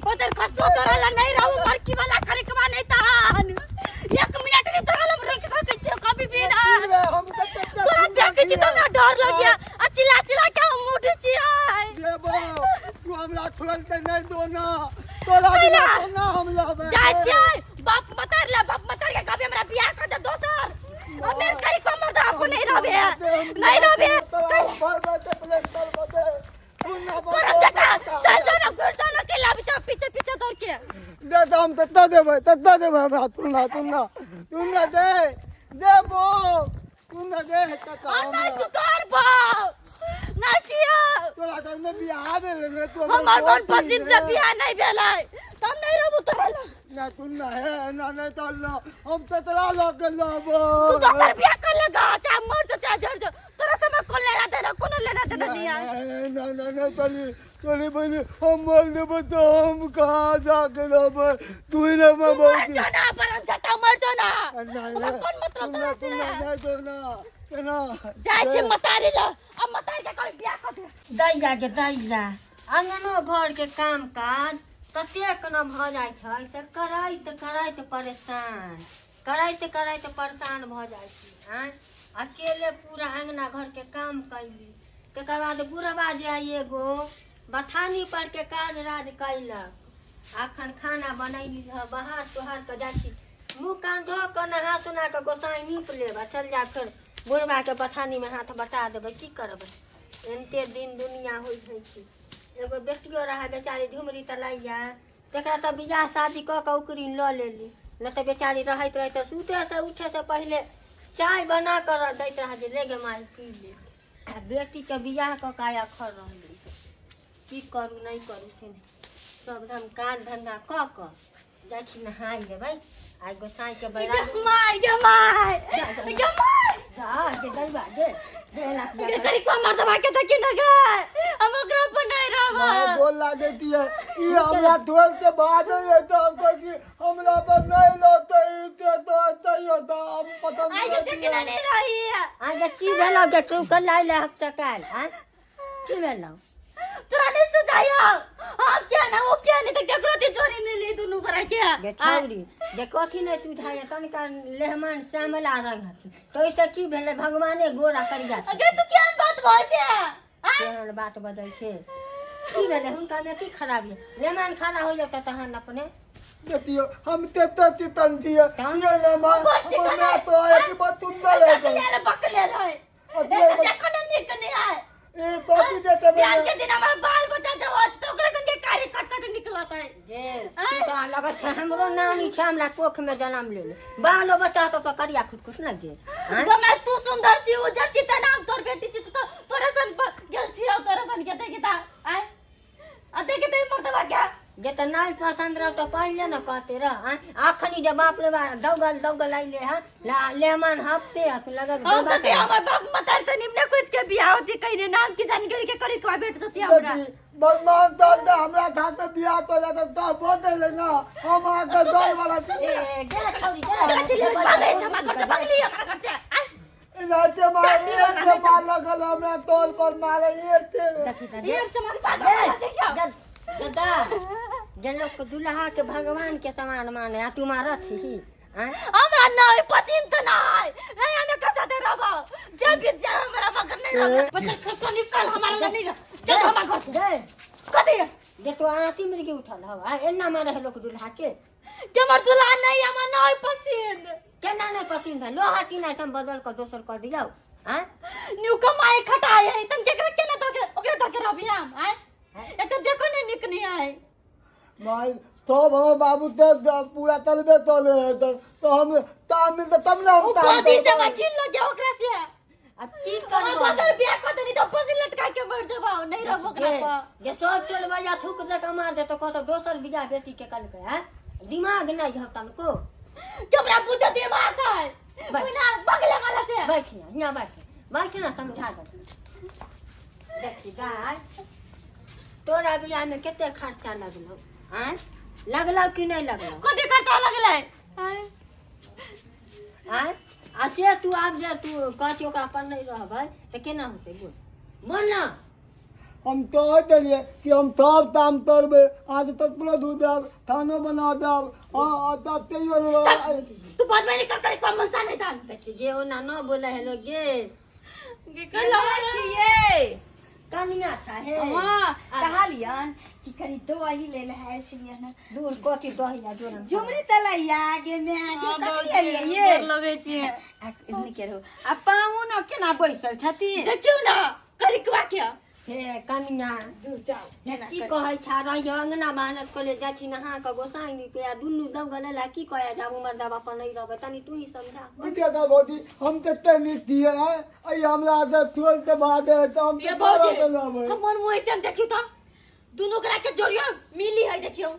बचल खसो तोरा ला नहीं रहू मरकी वाला करे के नहीं तहन एक मिनट नहीं तोरा ला रोक सकै छी कभी भी ना। तोरा देखै छी त हमरा डर लगिया आ चिल्ला चिल्ला के हम उठै छी। देबो तू हमरा तुरंत नहीं दो ना तोरा बिना ना हम लाबे जाय छी बाप मतार ला बाप मतार के कभी हमरा बियाह कर दे दोसर अमेर करी को मर्द आपको नहीं रहबे नहीं रहबे पीछे पीछे दौड़ के दे तो हम तत्ता देबै हमरा तुना तुना तुना दे देबो तुना दे तत्ता हमरा तोर बाप ना छियो तोरा घर में बियाह भेल रे तू हमर मन पसंद से बियाह नहीं भेलै तब नहीं रहबो तोरा ना तुना है ना नहीं तो हम ततरा लग लेबो तू दोसर बियाह कर लेगा चाहे मर जा चाहे जर जा तोरा से मैं कोन लेना देना कोनो लेना देना नहीं है। ना ना ना तली तली बनी हम बोल देबो तो हम कहां जाके रहबे तू ही ना मैं बोल मर जा ना पर झटा मर जा ना हमरा कोन मतलब तोरा से नहीं तो ना केना जाय छी मतारी ल अब मतारी के कोई बियाह कर दे दैया के दैया अंगनो घर के काम काज ततेक न भऽ जाइ छै से करैत करैत परेशान करैत करैत परेशान भऽ जाइ छी। आँय अकेले पूरा अंगना घर के काम कैली तकर बाद बुढ़वा जे एगो बथानी पर के काज राज कैलक अखन खाना बनैली ह बाहर तोहर के जाइ छी मुँह कान धो कऽ नहा सोना कऽ गोसाई नीप लेब आ चल जा फेर बुढ़वा के बथानी में हाथ बटा देबै। की करबै एनते दिन दुनिया होइ छै। एगो बेटियो रहे बेचारी झुमरी तलैया तकरा तऽ बियाह शादी कऽ कऽ उकरी लऽ लेली न तऽ बेचारी रहैत रहैत सुते से उठे से पहिले चाय बना कर दैत रहे जे ले गे माय पी ले। आ बेटीके बियाह कऽ कऽ आया खर रहली की करू नहीं करू से सब हम काज धंधा कऽ कऽ जाइ छी नहाय लेबै आ गोसाई के बैरा my गे my गे my जा जे दैबा दे दे करी को मर्दवा के देखी न गे हम ओकरा पर नहीं रहब बोल ला देती है ई हमरा ढोल से बाज है तो हमको कि हमरा पर नहीं लौटे ते तो तई होता हम पसंद नहीं देखी नहीं रही आ जे की भेलौ जे तू कल आइले हक चकाल आ की भेलौ तोरा नहीं सुझायो हम क्या ना वो क्या नहीं त केकरो तिजोरी मिली दुनू करा के जे छौरी जे कथी नहीं सुझाय तनका लेहमान श्यामला रंग हथि तो ऐसे की भेलै भगवाने गोरा करिया अगे तू केहन बात बोल छे केहन बात बजै छे की भेलै हुनका में की खराबी लेहमान खाना हो जाता तहन अपने देखियो हम तेते चितन दिए ये ना मां मैं तो है कि बहुत सुंदर है बकले बकले है देखो ना निक नहीं आए ए तो की देते बियाह के दिन हमर बाल बच्चा जब तो ओकरा संगे कारी कट कट निकलत है जे तू तो लगत छै हमरो नानी छै हमरा कोख में जन्म लेले बालो बच्चा तो करिया खुटखुट न गे गमे तू सुंदर छी उजर छी त नाम तोर बेटी छी तो तोरा सन गेल छी तोरा सन के देखी ता आय आ देखी त मर्दवा क्या जे त नहीं पसंद रह तो पहिले न कहते रह आखनी जे बाप रे दौगल दौगल आइले ह लेहमान हफ्ते हत लगत हम तो के हमर बाप मतार त निमने कुछ के बियाह होती कहिने नाम की जानकारी के करी को बैठ जती हमरा बदमाश दल दे हमरा साथ में बियाह तो जाता तो बोल दे ना हम आ के दल वाला ए गेल छौरी गेल भागे से हमरा घर से भागली हमरा घर से इनाते मारे से मार लगल हमरा तोल पर मारे एर से मार पागल देखियो दादा जे लोग दुल्हा के भगवान के समान माने आ तू मारत छी हमरा नहीं पसंद त नहीं नहीं हमें के साथे रहबो जे भी जा हमरा मगर नहीं रहबो बच्चा खसो निकल हमारा ला नहीं रह चल हमरा घर से दे कथी जे तो आती मिल के उठल हव आ एना मारे है लोग दुल्हा के के हमर दुल्हा नहीं हमरा नहीं पसंद केना नहीं पसंद है लोहा तीन ऐसा बदल कर दोसर कर दियौ हां न्यू कमाए खटाए है तुम केकरा केना धोके ओकरा धोके रहबी हम आय एक तो देखो नहीं निक नहीं आए भाई तो हमर बाबू तो पूरा तलबे तले तो हम ताम मिलता तब ना हम ताम से वकील लग गया ओकरा से अब की करबो दोसर बियाह कर देनी तो फांसी लटका के मर जबो नहीं रहबो ओकरा पर जे सब टोल बजा थूक दे के मार दे तो कहतो दोसर बियाह बेटी के कल के हैं दिमाग नहीं हो तनको जबरा बुद्ध दिमाग है बिना बगले वाला से बैठ हियां बैठ बैठ ना समझा दे देखी गाय तोरा बियाह में कते खर्चा लगलो हैं लगलो कि नहीं लगलो कते खर्चा लगलै हैं आ से तू आब जे तू कहै छी ओकरा पर नहीं रहबै त केना होतै बोल बोल ना। हम कह देलिए कि हम सब काम करबे आज तक पूरा दूध देब खानो बना देब आ तब तैयो तू बजबे नहीं कर करे कोई मनसा नहीं दान देखी जे ओना न बोले है लोग गे छियै कनिया छा हे हां कहलियन कि कनी दही ले ले आयल छलियन दूर कथी दही आ जोरन झुमरी तलैया गे मे आगे कथी लेलियै गोर लगै छियै आ के रहू आ पाहुन केना बैसल छथिन देखियौ ना करिकवा के हे कनिया दूर जाओ की कहै छा रही अंगना बानत कले जाइ छी नहा के गोसाई पे आ दुनू दब गले ला की कहै जाब उमर दबा पर नहीं रहबै तनी तू ही समझा बिटिया दा भौजी हम कते नीक छियै आई हमरा से तोल के बाद है तो हम ये तो भौजी रहबै हमर मुंह एकदम देखियौ त दुनू करा के जोड़ियो मिली है देखियौ।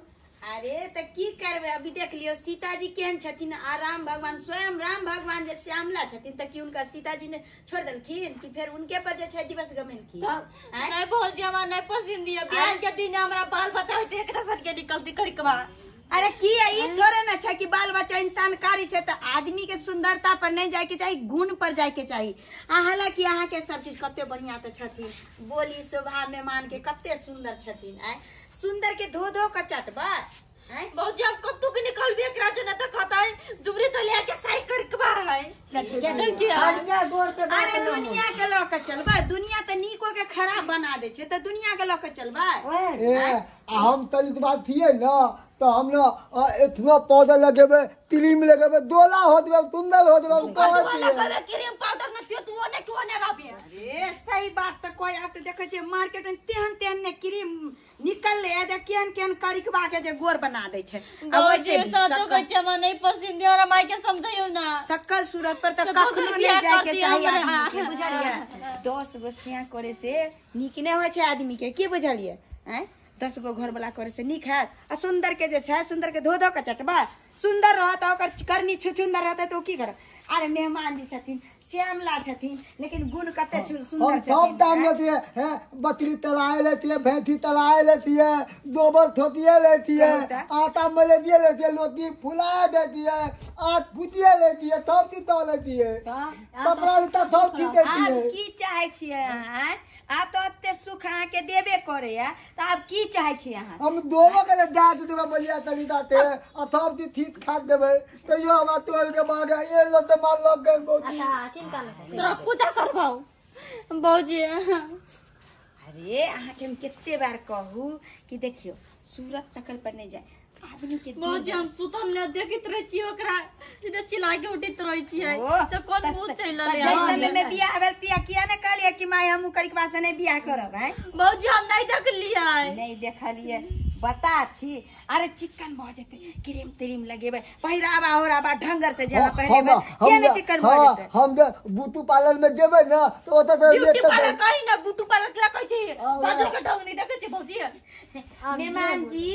अरे त की करबै अभी देख लियौ सीताजी केहन छथिन आ राम भगवान स्वयं राम भगवान जे श्यामला छथिन त की उनका सीताजी ने छोड़ देलखिन कि फेर उनके पर जे छै दिवस गमेलखिन? नहीं भौजी हमरा नहीं पसंद दिया बियाह के दिन हमरा बाल बच्चा होते एकरा साथ के निकलती करिकवा। अरे की ई थोड़े न छै कि बाल बच्चा इंसान कारी छै त आदमी के सुंदरता पर नहीं जाय के चाही गुण पर जाय के चाही। आ हालांकि अहाँ के सब चीज कते बढ़िया त छथिन बोली स्वभाव मेहमान के कते सुंदर छथिन आय सुंदर के धो धो के चटबा आय भौजी हम कत्तू के निकलबे एकरा जो न त कहता है जुमरी तो ले के साई करकवा है। देखिए हरिया गोर से बात अरे दुनिया के ल के चलबा दुनिया त नीको के खराब बना दे छै त दुनिया के ल के चलबा। ए हम तनिक बात थिए ना तो हम ना इतना पौधा लगेबे क्रीम लगेबे दोला हो देबे सुंदर हो देबे लगेबे क्रीम पाउडर न थियो तू ओने क्यों ने रहबे। अरे सही बात त कोई आब त देखै छै मार्केट में तेहन तेहन ने क्रीम निकलले है जे केहन केहन करिकबा के जे गोर बना दै छै। आ वैसे सचो कहै छै हमरा नहीं पसंद है और माई के समझाइयो ना सकल सूरत पर त कखनो नहीं जाय के चाही आदमी के बुझलियै 10 गो सिया करे से नीक नै होइ छै आदमी के की बुझलियै हैं 10 गो घर वाला करे से नीक हैत आ सुंदर के जे छै सुंदर के धो धो के चटबा सुंदर रहत ओकर करनी छुछुंदर रहत त ओ की करत। अरे मेहमान जी छथिन श्यामला छथिन लेकिन गुण कते सुंदर छथिन। हम सब दाम लेती है हैं बकरी तलाए लेती है भैंसी तलाए लेती है गोबर थोतिए लेती है आटा मलेती लेती है लोटी फुला देती है आट भुतिए लेती है सब चीज तो लेती है कपड़ा लत्ता सब चीज देती है। आब की चाहै छियै अहाँ? आब तो एते सुख अहाँ के देबे करैया त आब की चाहै छी अहाँ? हम दोनों के दाँत देबै बलिया तनी दाते आ सब चीज ठीक ठाक देबै तैयो हमरा तोल के मांगे ये लो त मार लग गए भौजी। अच्छा चिंता न कर तोरा पूजा करबाऊ भौजी। अरे अहाँ के हम कते बार कहू कि देखियो सूरत शकल पर नहीं जाए आदमी के। भौजी हम सुतल न देखैत रहै छी ओकरा सीधे चिल्ला के उठैत रहै छियै से कोन मुंह चलि रहलै। जै समय में बियाह भेल तिया किया ने कहलियै कि माय हम करिकबा से नहीं बियाह करब हैं? भौजी हम नहीं देखलियै। नहीं देखलियै बता छी। अरे चिकन भऽ जेतै क्रीम त्रीम लगेबै पहिरावा ओहरावा ढंगर से जेना पहिरेबै किया ने चिकन भऽ जेतै। हम ब्यूटी पार्लर में जेबै ना तो ओतऽ ब्यूटी पार्लर कहि ना ब्यूटी पार्लर के कहै छी बाजू के ढंग नहीं देखै छी भौजी। मेहमान जी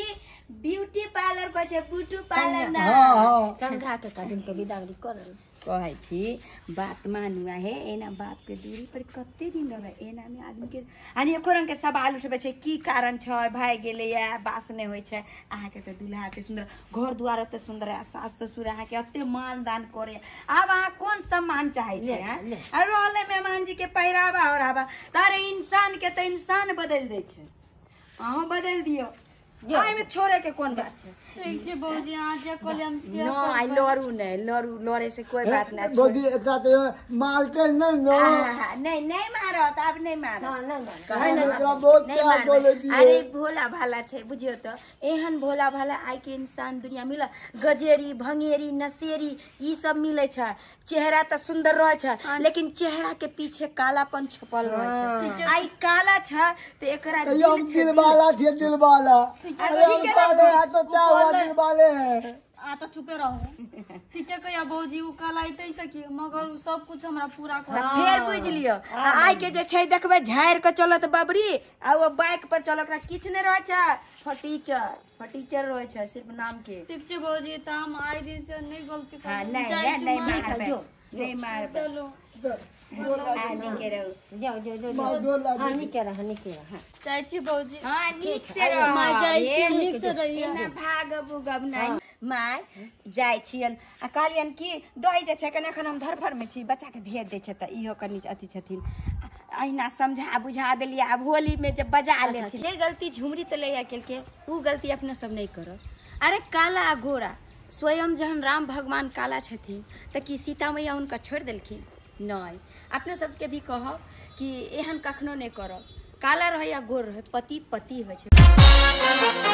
ब्यूटी पार्लर कहै छै ब्यूटी पार्लर ना। हां समझा के कदिन के विदागरी करल कहै छी बात मानू हे एना बाप के दूरी पर कते दिन रहबै एना में आदमी के अनेको रंग के सवाल उठबै छै की कारण छै भागि गेलैया बास नहि होइ छै। अहाँके तऽ दूल्हा एते सुन्दर घर दुआर एते सुन्दर आ सास ससुर अहाँके एते मान दान करे आब अहाँ कोन सम्मान चाहै छै हैं? आ रहलै मेहमान जी के पहिरावा ओढ़ावा तऽ अरे इंसान के तऽ इंसान बदलि दै छै अहाँ बदलि दियौ एहिमे छोड़े के कोन बात छै? ठीक छै भौजी अहाँ जे कहलियै हम से न आई लड़ू नहीं लड़ू लड़े से कोई बात नहीं। भौजी एकरा ते मारते नहीं न। नहीं नहीं मारत आब नहीं मारत। हां नहीं मारत एकरा बहुत प्यार बोले दिए। अरे भोला भाला छै बुझियो त एहन भोला भाला आइ के इंसान दुनिया मिल गजेरी भंगेरी नसेरी ई सब मिलै छै। चेहरा त सुंदर रहै छै लेकिन चेहरा के पीछे कालापन छपल रहै छै। आई काला छै त एकरा दिल दिलवाला छै दिलवाला। अरे हम काले हैं तो क्या हुआ दिलवाले हैं। आ तो चुपे रहो ठीक है कहिया भौजी उ कल आइते सकी मगर उ सब कुछ हमरा पूरा कर फेर बुझ लियो। आ आइ के जे छै देखबै झाड़ के चलत बबरी आ ओ बाइक पर चलत ओकरा किछ नहि रहै छै फटीचर फटीचर रहै छै सिर्फ नाम के। ठीक छै भौजी त हम आइ दिन से नहीं गलती करब। हां नहीं नहीं मारबै नहीं मारबै। चलो जाओ जाओ जाओ। हां नीक रह नीक रह। जाइ छी भौजी। हां नीक से रह। मां जाइ छी नीक से रहिए ना भागब उगब नहीं। My जाइ छियन आ कहलियन कि दही जे छै कनि एखन हम धरफड़मे छी बच्चाके भेज दै छै तऽ इहो कनि अथी छथिन। अहिना समझा बुझा देलियै। आब होलीमे जब बजा लेथिन। जे गलती झुमरी तलैया केलकै उ गलती अपने सब नहीं करब। अरे काला आ गोरा, स्वयं जहन राम भगवान काला छथिन तऽ की सीता मैया हुनका छोड़ि देलखिन? नहीं। अपने सबके भी कहब कि एहन कखनो नहीं करब, काला रहे या गोर रहे, पति पति होइ छै।